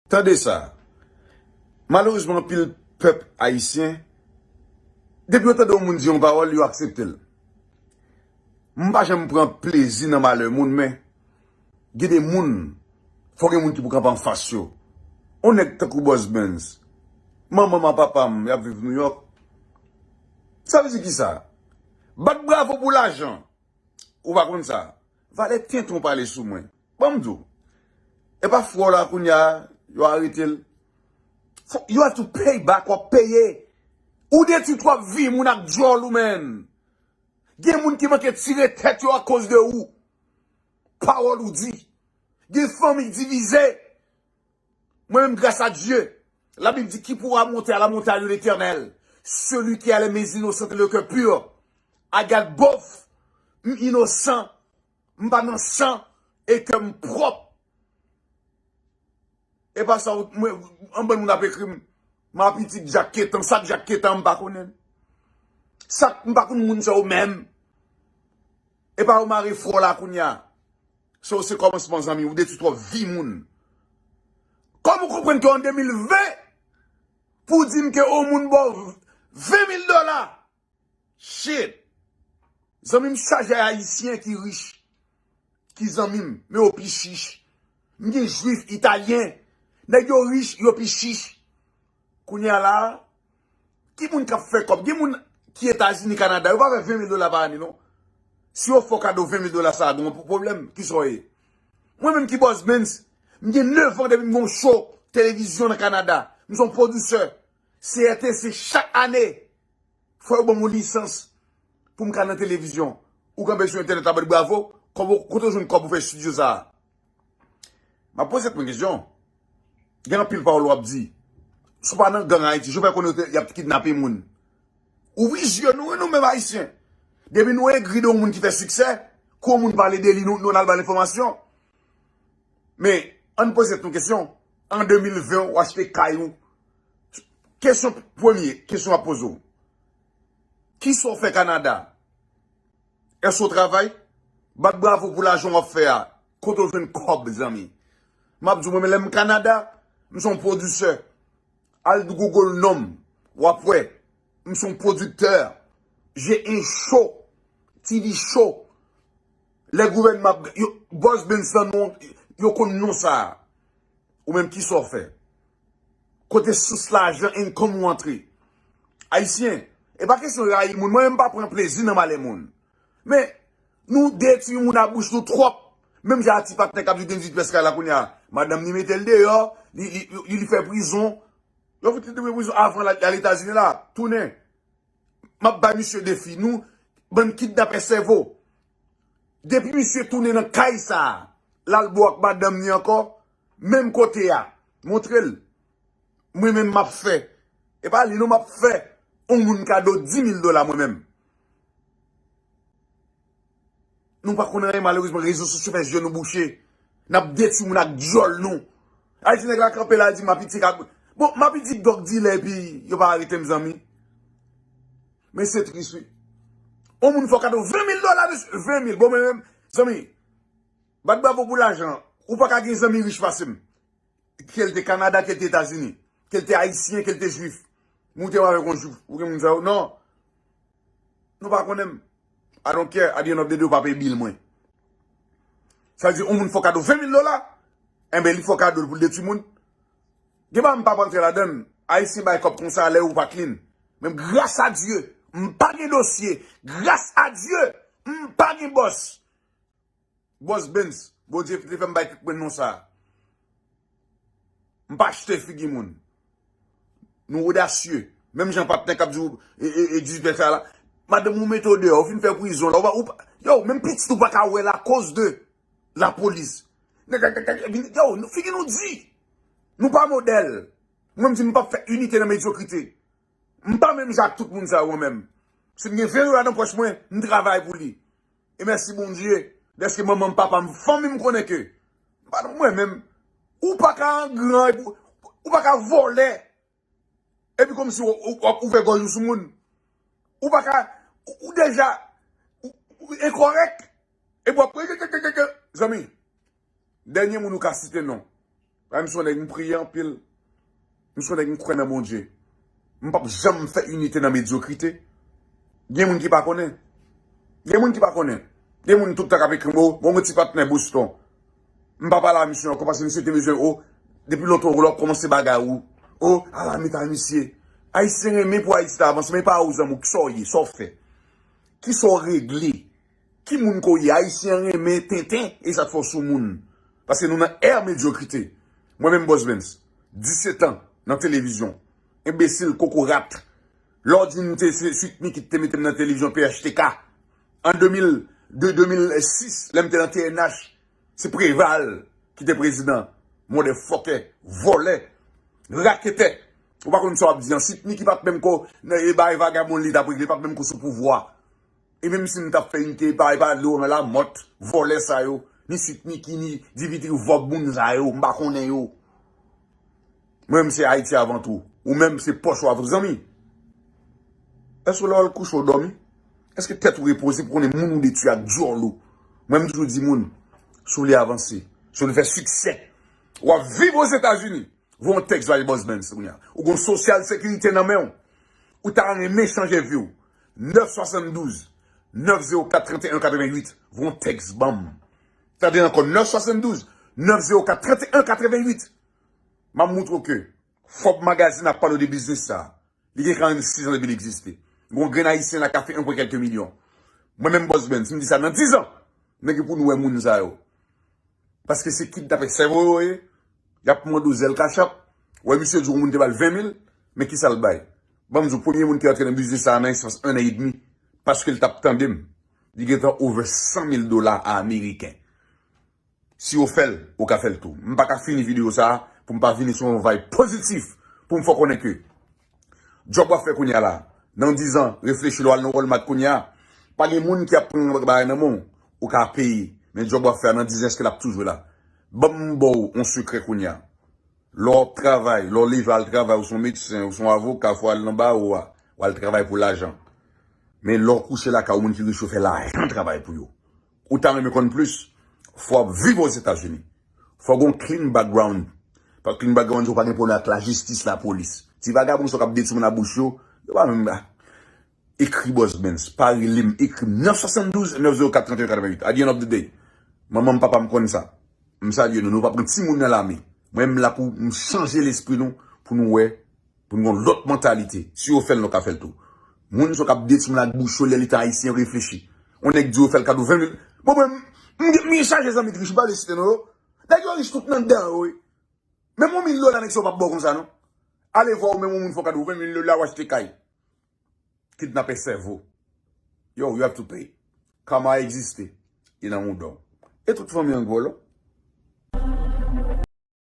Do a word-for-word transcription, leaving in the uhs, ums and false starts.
Tande sa. Malerezman, anpil pèp ayisyen, depi yo tande yon moun di yon pawòl, yo aksepte l. M pa janm pran plezi nan malè moun, men gen de moun, fò gen moun ki pou kanpe anfas yo. On nèg tankou Boss Benz, manman m ak papa m, y ap viv Nouyòk. Sa vle di ki sa? Bat bravo pou lajan. Ou pa konn sa? Valè tenten w pale sou mwen. Ban m di w. E pa fwa w la kounye a, yo arete l. Fò, you have to pay back, w ap peye. Ou detwi twòp vi moun ak dyòl ou, menn. Gen moun ki manke tire tèt yo akoz de ou. Pawòl ou di. Gen fanmi divize. Mwen menm, grâce à Dieu, Labib di, qui pourra monter à la montagne de l'Éternel? Celui qui a les mains innocentes et le cœur pur. I got both. M inosan, m pa nan san, e kè m pwòp. E pa sa, mwen, anbann moun ap ekri m. M ap pitit Jack Ketan, sa k Jack Ketan, m pa konnen. Sa k, m pa konn moun sa yo menm. E pa yo mare fò la kounye a. So, se kòmansman, zanmi, ou detwi twòp vi moun. Kòman ou konprann ke an de mil ven, pou w di m ke yon moun ba w ven mil dola? Shit! Zanmi m chaje ayisyen ki rich, ki zanmi m, men yo pi chich. M gen jwif, italyen. Nèg yo rich, yo pi chich. Kounye a la, ki moun k ap fè kòb? Gen moun ki Etazini, Kanada, yo pa fè ven mil dola pa ane, non. Si yo fè w kado ven mil dola sa a, gen yon pwoblèm, ki sa w ye? Mwen menm ki Boss Benz, m gen nèf an depi m gen yon show televizyon nan Kanada. M se yon pwodisè. C R T C chak ane, fò yo ban m yon lisans pou m ka nan televizyon. Ou kanpe sou entènèt la bat bravo, kòb ou, kote w jwenn kòb pou fè estidyo sa a? M ap poze tèt mwen kesyon. Gen anpil pawòl w ap di. Si w pa nan gang Ayiti, jan w fè konnen yo te, y ap kidnape moun. Ouvri zye nou, wi, nou menm Ayisyen. Depi nou egri de yon moun ki fè siksè, kou yon moun pale de li, nou, nou al ba l enfòmasyon. Men, ann poze tèt nou kesyon. An de mil ven, w achte kay ou. Kesyon premye, kesyon m ap poze w. Kisa w fè Kanada? Èske w travay? Bat bravo pou lajan w ap fè a. Kote w jwenn kòb, zanmi? M ap di w, mwen menm, lè m Kanada, m se yon pwodisè. Al Google non m, w ap wè. M se yon pwodiktè. J'ai un show, T V show. Lè gouvènman ap, yo, Boss Benz nan non, yo konn non sa a. Ou menm, kisa w fè? Kote sous lajan, income ou antre? Ayisyen, e pa kesyon rayi moun. Mwen menm, m pa pran plezi nan malè moun. Men, nou detwi moun ak bouch nou twòp. Menm jan a ti patnè k ap di w gen dispès kay la kounye a. Madanm li mete l deyò, li, li, li, li fè prizon. Yo fout li depi prizon avan l al Etazini la. Tounen. M ap bay misye defi. Nou, bann kidnapè sèvo. Depi misye tounen nan kay sa a, l al bò ak madanm li ankò, menm kote a, montre l. Mwen menm m ap fè. E pa li non, m ap fè yon moun kado di mil dola mwen menm. Nou pa konn anyen, malerezman, rezo sosyo fè zye nou bouche. N ap detwi moun ak dyòl nou. Ayiti nèg la kanpe la, di m ap itik ak, bon, m ap itik dòg dilè, epi yo pa arete m, zanmi. Men se tris, wi. Yon moun fè w kado ven mil dola, mesye, ven mil. Bon, men menm, zanmi, bat bravo pou lajan. Ou pa ka gen zanmi rich pase m. Ke l te Kanada, ke l te Etazini, ke l te Ayisyen, ke l te Jwif. Moute w avèk yon Jwif, ou gen moun sa yo. Non. Nou pa konnen m. I don't care, at the end of the day, ou pa peye bil mwen. Sa vle di, yon moun fè w kado ven mil dola, enben, li fè w kado l pou l detwi moun. Gen bagay m p ap antre ladan l. Ayisyen bay kòb konsa lè ou pa clean. Men grâce à Dieu, m pa gen dosye. Grâce à Dieu, m pa gen bòs. Boss Benz, Bondye te fè m bay tèt mwen non sa a. M pa achte figi moun. Nou odasye. Menm jan patnè k ap di w, e, e, e, dizispè sa la. Madanm ou mete w deyò, ou fin fè prizon la. Ou pa, ou pa, yo, menm pitit ou pa ka wè l akoz de lapolis. Nèg, nèg, nèg, nèg, yo, nou, figi nou di. Nou pa modèl. Mwen, m di, m p ap fè inite nan medyokrite. M pa menm jan ak tout moun sa yo, mwen menm. Si m gen ven dola nan pòch mwen, m travay pou li. E mèsi Bondye, dèske manman m, papa m, fanmi m konnen ke, pa mwen menm, ou pa ka angran, epi ou, ou pa ka vòlè, epi kòmsi w, w, w ap ouvè gòj ou sou moun. Ou pa ka, ou, ou deja, ou, ou enkòrèk, epi w ap, zanmi, dènye moun ou ka site non. Ay, m se yon nèg m priye anpil. M se yon nèg m kwè nan Bondye. M p ap janm fè inite nan medyokrite. Gen moun ki pa konnen. Gen moun ki pa konnen. Gen moun tout tan k ap ekri m, o, bon, yon ti patnè Boston. M pa pale a misye ankò paske misye te bezwen, o, depi lontan ou lè w kòmanse bagay ou. O, ala meta misye. Ayisyen renmen pou Ayiti ta avanse, men pa ou zanmi w, kisa w ye, sa w fè? Kisa w regle? Ki moun ke w ye? Ayisyen renmen tenten, e sa k fè w sou moun. Paske nou nan è medyokrite. Mwen menm Boss Benz, disèt an nan televizyon. Enbesil, kokorat. Lè w di m te se Sweet Micky ki te mete m nan televizyon P H T K. An de mil, de de mil sis, lè m te nan T N H, se Preval ki te prezidan. Motherfucker, vòlè, raketè. Ou pa konn sa w ap di an. Sweet Micky pa t menm ko, e bay vagabon li t ap regle, li pa t menm ko sou pouvwa. E menm si m t ap fè inite, pa, pa Laurent Lamothe, vòlè sa yo, ni Sweet Micky, ni Dimitri Vorbe, moun sa yo, m pa konnen yo. Mwen menm se Ayiti avan tou. Ou menm se pòch ou avan tou, zanmi. Èske lè w al kouche w dòmi? Èske tèt ou repoze pou konnen moun ou detwi ak dyòl ou? Mwen m toujou di moun, si w vle avanse, si w vle fè siksè, w ap viv Ozetazini. Voye yon tèks bay Boss Benz kounye a. Ou gon sosyal sekirite nan men w. Ou ta renmen chanje vi w. Nèf swasanndouz, nèf zewo kat, trannteyen katrevennuit. Voye yon tèks ban m. Tande ankò, nèf swasanndouz, nèf zewo kat, trannteyen katrevennuit. M ap moutre w ke Forbes Magazine ap pale w de biznis sa. Li gen karannsis an depi l egziste. Gon grenn ayisyen la k ap fè yon pwen kèlke milyon. Mwen menm Boss Benz, si m di sa nan diz an, nèg yo pou nou wè moun sa yo. Paske se kidnapè sèvo yo ye. Y ap mande w zèl kachap. Wè misye di w moun te ba l ven mil, men kisa l bay? Ban m di w, premye moun ki rantre nan biznis sa a nan espas en an edmi, paske l t ap tande m, li gentan over san mil dola ameriken. Si yo fè l, ou ka fè l tou. M pa ka fini videyo sa a pou m pa vini sou yon vibe pozitif pou m fè w konnen ke djòb w ap fè kounye a la, nan diz an, reflechi lè w al nan Walmart kounye a, pa gen moun ki ap pran bagay nan men w, ou ka peye. Men djòb w ap fè a nan diz an, èske l ap toujou la? Ban m ba w yon sekrè kounye a. Lè w ap travay, lè w leve al travay, ou se yon medsen, ou se yon avoka, fò w al nan bawo a, w al travay pou lajan. Men lè w kouche lakay ou, moun ki rich yo fè lajan travay pou yo. Ou ta renmen konn plis? Fò w ap viv Ozetazini. Fò w gen yon clean background. Paske clean background, ou pa gen pwoblèm ak lajistis, lapolis. Ti vagabon sa k ap detwi moun ak bouch yo, yo pa menm ekri Boss Benz, pa rele m, ekri m nèf swasanndouz, nèf zewo kat, trannteyen katrevennuit. At the end of the day, manman m, papa m konn sa. M salye nou, nou pa pran timoun nan lame. Mwen, m la pou m chanje lespri nou, pou nou wè, pou nou gen yon lòt mantalite. Si yo fè l, nou ka fè l tou. Moun sa k ap detwi moun ak bouch yo, lè l te ayisyen, reflechi. Yon nèg di yo fè l kado ven mil. Bon, mwen, m, m, m gen chaje zanmi ki rich, m pa vle site non yo. Nèg yo rich tout nan dan yo, wi. Menm yon mil dola, nèg sa yo p ap ba w konsa, non. Ale vwa ou menm yon moun fè w kado ven mil dola, w achte kay. Kidnapè sèvo. Yo, you have to pay. Kama egziste. Li nan mouda w. E tout fanmi an k vòlè w.